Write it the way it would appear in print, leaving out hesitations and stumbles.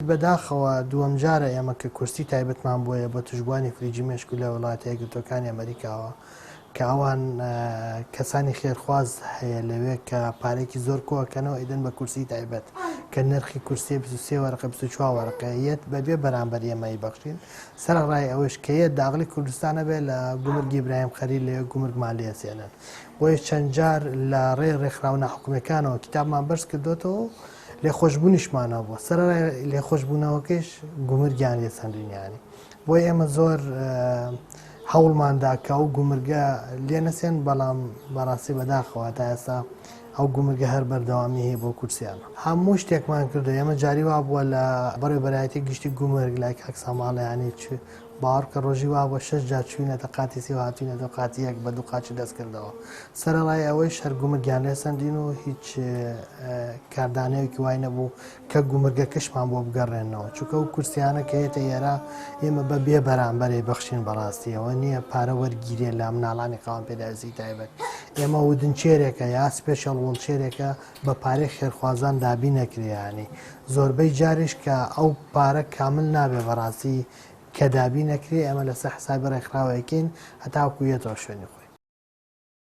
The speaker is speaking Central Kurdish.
بەداخەوە دووەم جارە ئێمە کە کورسی تایبەتمان بۆیە بۆ توشبووانی فلیجی مێشک و لە وڵاتە یەکگرتووەکانی ئەمریکاوە کە ئەوان کەسانی خێرخواز هەیە لەوێ کە پارێکی زۆر کۆکەنەوە ئیدن بە کورسی تایبەت کە نرخی کورسی 23 وەرقە 24 وەرقە یەت بەبێ بەرامبەر ئێمەی بەخشین سەرەڕای ئەوەش کە یەت داغلی کوردستانە بێ لە گومرگی ئیبراهیم خەلیل لەوێ گومرگمان لێسێنن بۆیە چەند جار لە ڕێ ڕێکخراوە ناحکومیەکانەوە کتابمان بەرز کردوێتەوە لێخۆشبوونیشمان هەبووە سەرەڕای لێخۆشبوونەوەکەیش گومرگیان لێ سەندین یانی بۆیە ئێمە زۆر هەوڵماندا کە ئەو گومرگە لێ نەسێن بەڵام بەڕاستی بەداخەوە تا ئێستا ئەو گومرگە هەر بەردەوامی هەیە بۆ کورسیان هەموو شتێکمان کردو ئێمە جاری وا بووە لە بەڕێوەبەرایەتی گشتی گومرگ لای کاک ساماڵیانی باوەڕ بکە ڕۆژی وابووە شەش جار چووینەتە قاتی سێ و هاتووینەتەوە قاتی یەک بە دوو قاچی دەست کردەوە. سەرەڕای ئەوەیش هەر گومرگیان لێ سەندین و هیچ کاردانەوەیەکی وای نەبوو کە گومرگەکەشمان بۆ بگەڕێنەوە. چونکە ئەو کورسیانە کە یەتە ئێرە ئێمە بە بێ بەرامبەرەی بەخشین بەڕاستی ئەوە نییە پارە وەرگیرێ لە مناڵانی خاوەن پێداویستی تایبەت. ئێمە wooden chair ێکە یا special wheelchair ێکە بە پارەی خێرخوازان دابین نەکرێ یانی زۆربەی جاریش کە ئەو پارە کامل نابێ بەڕاستی کە دابین نەکرێ ئێمە لەسەر حسابی ڕێکخراوەکەین هەتاکو یەتەوە شوێنی خۆی.